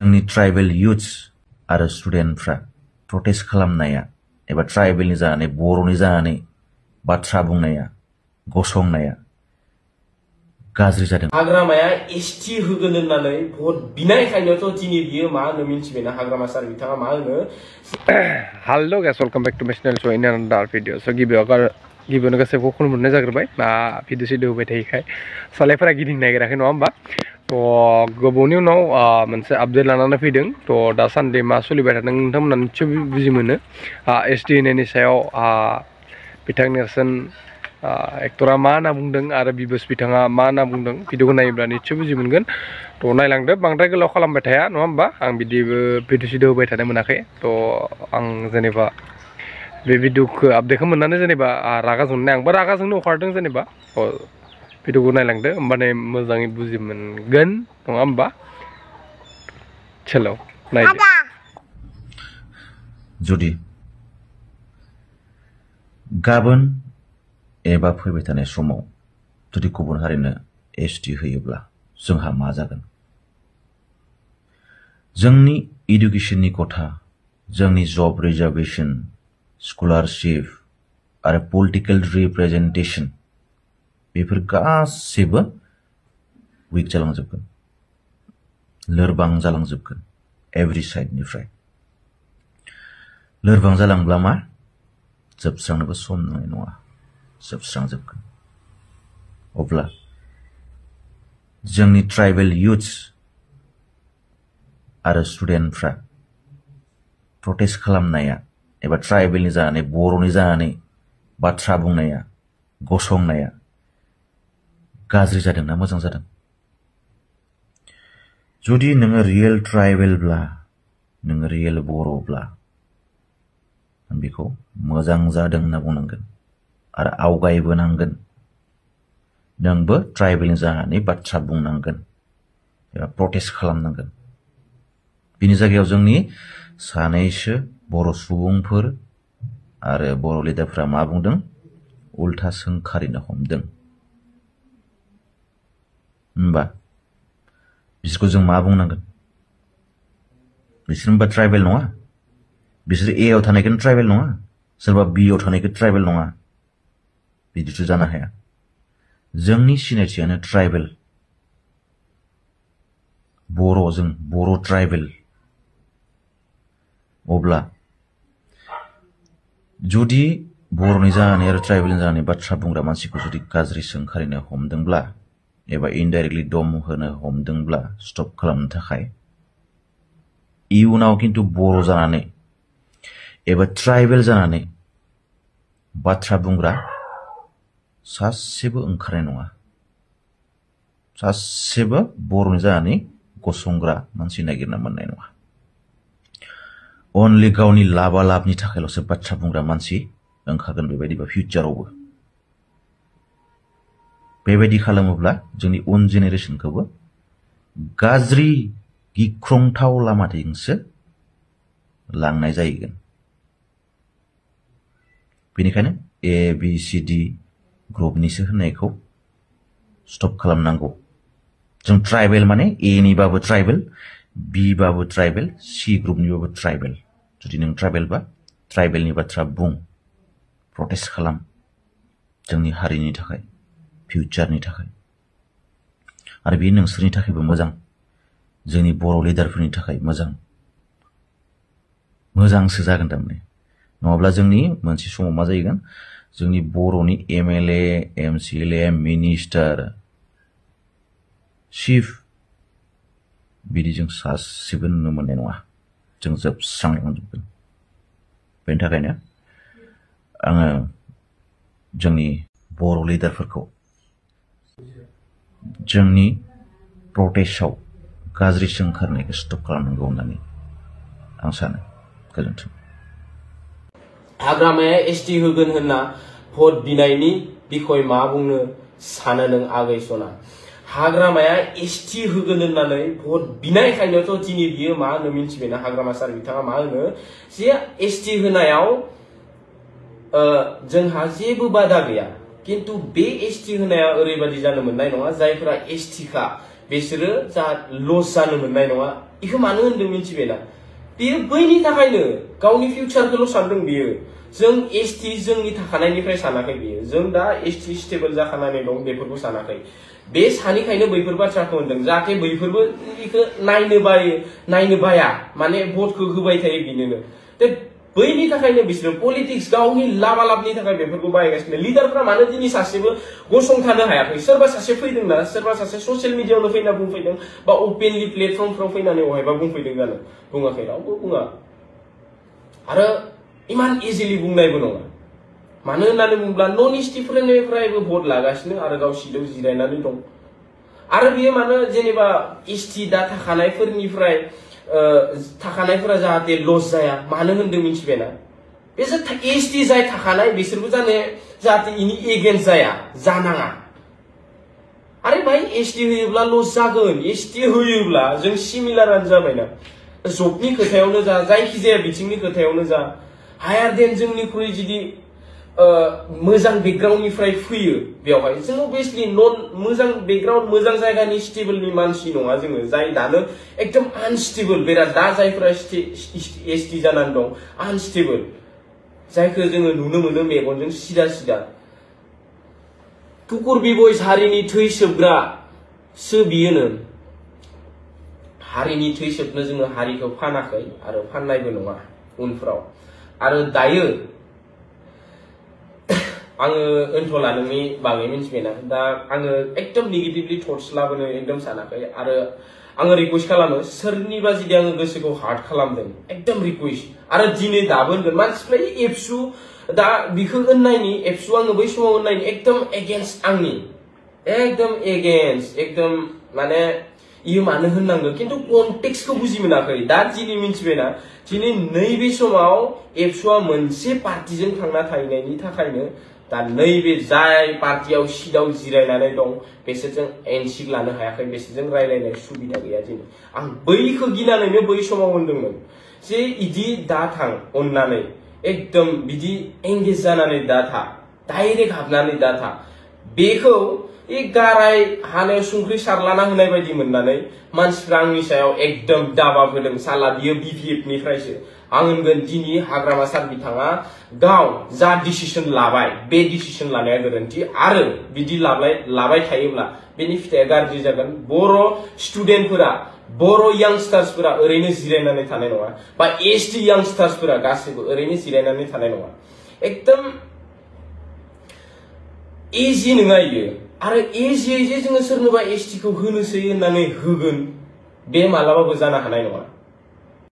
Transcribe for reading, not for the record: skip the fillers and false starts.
जोंनि tribal youths आरो स्टुडेन्टफ्रा protest खालामनाया एबा ट्राइबेलनि जानानै बर'नि जानानै बाथ्रा बुंनाया गसंनाया गाज्रि जादों। हाग्रामाया एसटि होगोन होननानै भट बिनायखायनोथ' दिनै बियो मा होनो मिन्थिबायना हाग्रामा सार बिथाङा मा होनो hello guys welcome back to my channel so in अनदार video so गिबियावनो गासैखौ खुलुमनाय जाग्रोबाय मा भिडिअ सिडिअ होबाय थायोखाय सालायफोरा गिदिंनो नागिराखै नङा होमबा तो गोबावनि उनाव मोनसे आपडेट लानानै फैदों तो दासान्दि मा सोलिबाय थादों नोंथांमोना निश्चय बुजि मोनो एसटि होनायनि सायाव बिथां नेरसोन एक्टरा मा होनना बुंदों आरो बिबोस बिथाङा मा होनना बुंदों भिडिअखौ नायोब्ला निश्चय बुजि मोनगोन तो नायलांदो बांद्राय गोलाव खालामबाय थाया नङा होमबा आं बिदिबो भिडिअ सिडिअ होबाय थानो मोनाखै तो आं जेनेबा बे भिडिअखौ आपडेटखौ मोननानै जेनेबा रागा जोंनाय आंबो रागा जोंनो ओंखारदों जेनेबा भिडिअखौ नायलांदो होमबाने मोजाङै बुजि मोनगोन नङा होमबा चलो नायदो। जुदि गाबोन एबा फैबाय थानाय समाव जुदि गुबुन हारिनो एसटि होयोब्ला जोंहा मा जागोन? जोंनि इडुकेशननि खथा, जोंनि जब रिजार्वेशन, स्कलारशिप आरो पलिटिकल रिप्रेजेन्टेशन बेफोर गासैबो उइक जालांजोबगोन, लोरबां जालांजोबगोन एभरि साइडनिफ्राय। लोरबां जालांब्ला मा जोबस्रांनोबो सम नांनाय नङा, जोबस्रांजोबगोन। अब्ला जोंनि ट्राइबेल युथ्स आरो स्टुडेन्टफ्रा प्रटेस्ट खालामनाया एबा ट्राइबेलनि जानानै बर'नि जानानै बाथ्रा बुंनाया गसंनाया गाज्रि जादोंना मोजां जादों? जुदि नोङो रियेल ट्राइबेलब्ला, नोङो रियेल बर'ब्ला बेखौ मोजां जादों होनना बुंनांगोन आरो आवगायबोनांगोन। नोंबो ट्राइबेलनि जानानै बाथ्रा बुंनांगोन एबा प्रटेस्ट खालामनांगोन। बिनि जायगायाव जोंनि सानैसो बर' सुबुंफोर आरो बर' लिडारफ्रा मा बुंदों? उल्था सोंखारिनो हमदों। होमबा बिसोरखौ जों मा बुंनांगोन? बिसोर होमबा ट्राइबेल नङा, बिसोर ए आव थानायखौनो ट्राइबेल नङा, सोरबा बि आव थानायखौ ट्राइबेल नङा, बिदिथ' जानो हाया। जोंनि सिनायथियानो ट्राइबेल, जों बर' ट्राइबेल। अब्ला जुदि बर'नि जानानै आरो ट्राइबेलनि जानानै बाथ्रा बुंग्रा मानसिखौ जुदि गाज्रि सोंखारिनो हमदोंब्ला एबा इनडाइरेक्टलि दम होनो हमदोंब्ला स्टप खालामनो थाखाय, इयुनाव खिन्थु बर' जानानै एबा ट्राइबेल जानानै बाथ्रा बुंग्रा सासेबो ओंखारनाय नङा, सासेबो बर'नि जानानै गसंग्रा मानसि नागिरना मोननाय नङा। अनलि गावनि लाबा लाबनि थाखायल'सो बाथ्रा बुंग्रा मानसि ओंखारगोन बेबायदिबा फिउचारावबो। बेबायदि खालामोब्ला जोंनि उन जेनेरेशनखौबो गाज्रि गिख्रंथाव लामाथिंसो लांनाय जाहैगोन। बेनिखायनो ए बि सि डि ग्रुपनिसो होननायखौ स्टप खालामनांगौ। जों ट्राइबेल माने ए निबाबो ट्राइबेल, बि बाबो ट्राइबेल, सि ग्रुपनिबाबो ट्राइबेल। जुदि नों ट्राइबेलबा ट्राइबेलनि बाथ्रा बुं, प्रटेस्ट खालाम, जोंनि हारिनि थाखाय, फिउचारनि थाखाय। आरो बेयो नोंसोरनि थाखायबो मोजां, जोंनि बर' लिडारफोरनि थाखाय मोजां, मोजांसो जागोन थारमाने। नङाब्ला जोंनि मोनसे समाव मा जाहैगोन? जोंनि बर'नि MLA, MCLA, मिनिस्टार, चिफ बिदि जों सासेबो नुनो मोननाय नङा, जों जोबस्रांलांजोबगोन। बेनि थाखायनो आङो जोंनि बर' लिडारफोरखौ जोंनि प्रटेस्टआव गाज्रि सोंखारनायखौ स्टप खालामनांगौ होननानै आं सानो। गोजोन्थों। हाग्रामाया एसटि होगोन होनना भट बिनायनि बिखय मा बुंनो सानो नों आगैसना? हाग्रामाया एसटि होगोन होननानै भट बिनायखायनोथ' दिनै बियो मा होनो मिन्थिबायना हाग्रामा सार बिथाङा मा होनो जे एसटि होनायाव जोंहा जेबो बादा गैया, किन्तु बे एसटि होनाया ओरैबायदि जानो मोननाय नङा जायफोरा एसटिखा बिसोरो जा लस जानो मोननाय नङा इखौ मानो होनदों मिथिबायना बियो बैनि थाखायनो गावनि फिउचारखौल' सानदों बियो जों एसटी जोंनि थाखानायनिफ्राय सानाखै बियो जों दा एसटी स्टेबल जाखानानै दं बेफोरखौ सानाखै बे सानिखायनो बैफोर बाथ्राखौ होनदों जाहाथे बैफोरबो इखौ नायनो बाया माने भटखौ होबाय थायो बिनोनो बैनि थाखायनो बिसोरो पलिटिक्स गावनि लाबालाबनि थाखाय बेफोरखौ बाहायगासिनो लिडारफ्रा मानो दिनै सासेबो गसंथानो हायाखै सोरबा सासे फैदोंना सोरबा सासे ससियेल मिडियायावनो फैना बुंफैदों बा अपेनलि प्लेटफर्मफ्राव फैनानै अहायबा बुंफैदों जानो बुङाखै रावबो बुङा आरो इमान इजिलि बुंनायबो नङा मानो होननानै बुङोब्ला नन एसटीफोरनिफ्रायबो भट लागासिनो आरो गाव सिटआव जिरायनानै दं आरो बियो मानो जेनेबा एसटी दा थाखानायफोरा जाहाथे लस जाया मानो होनदों मिथिबायना बे जे एसटी जाय थाखानाय बिसोरबो जाहाथे इनि एगेन्स्ट जाया जानाङा आरे भाई एसटी होयोब्ला लस जागोन एसटी होयोब्ला जों सिमिलारानो जाबायना जबनि खोथायावनो जा जायखिजाया बिथिंनि खोथायावनो जा हायार देन जोंनिख्रुइ जुदि मोजां बेकग्राउन्डनिफ्राय फैयो बेवहाय जों अबभियासलि नन मोजां बेकग्राउन्ड मोजां जायगानि स्टेबलनि मानसि नङा जोङो जाय दानो एकदम आनस्टेबल बेराद दा जायफोरा एसटी जानानै दं आनस्टेबल जायखौ जोङो नुनो मोनो मेगनजों सिदा कुकुर बिबयस हारिनि थै सोबग्रासो बियोनो हारिनि थै सोबनो जोङो हारिखौ फानाखै आरो फाननायबो नङा उनफ्राव आरो दायो आङो ओनथला नोंनि बागै मिथिबायना दा आङो एकदम नेगेटिभलि थट्स लाबोनो एकदम सानाखै आरो आङो रिक्वेस्ट खालामो सोरनिबा जुदि आङो गोसोखौ हार्ट खालामदों एकदम रिक्वेस्ट आरो दिनै दाबो होनगोन मानसिफ्रा एबसु दा बिखौ होननायनि एबसु आङो बै समाव होननायनि एकदम एगेन्स्ट आंनि एकदम एगेन्स्ट एकदम माने इयो मानो होननांगौ खिन्थु कन्टेक्सखौ बुजि मोनाखै दा दिनै मिथिबायना दिनै नैबे समाव एबसुआ मोनसे पार्टिजों थांना थाहैनायनि थाखायनो दा नैबे जाय पार्टियाव सिटआव जिरायनानै दं बेसोरजों एनसिक लानो हायाखै बेसोरजों रायलायनाय सुबिदा गैया दिनै आं बैखौ गिनानैनो बै समाव होनदोंमोन जे इदि दा थां अननानै एकदम बिदि एंगेज जानानै दा था डाइरेक्ट हाबनानै दा था बेखौ गाराय हानायाव संख्रि सारलाना होनाय बायदि मोननानै मानसिफ्रा आंनि सायाव एकदम दाबाब होदों साला बियो बिपिएफनिफ्रायसो आं होनगोन दिनै हाग्रामा सार बिथाङा गाव जा डिसिसन लाबाय बे डिसिसन लानाया गोरोन्थि आरो बिदि लाबाय थायोब्ला बेनि फिथाइया गाज्रि जागोन बर' स्टुडेन्टफोरा बर' यांगस्टार्सफोरा ओरैनो जिरायनानै थानाय नङा बा एसटी यांगस्टार्सफोरा गासैबो ओरैनो जिरायनानै थानाय नङा एकदम इजि नङा इयो आरो इजियै जे जोङो सोरनोबा एसटीखौ होनोसै होननानै होगोन बे मालाबाबो जानो हानाय नङा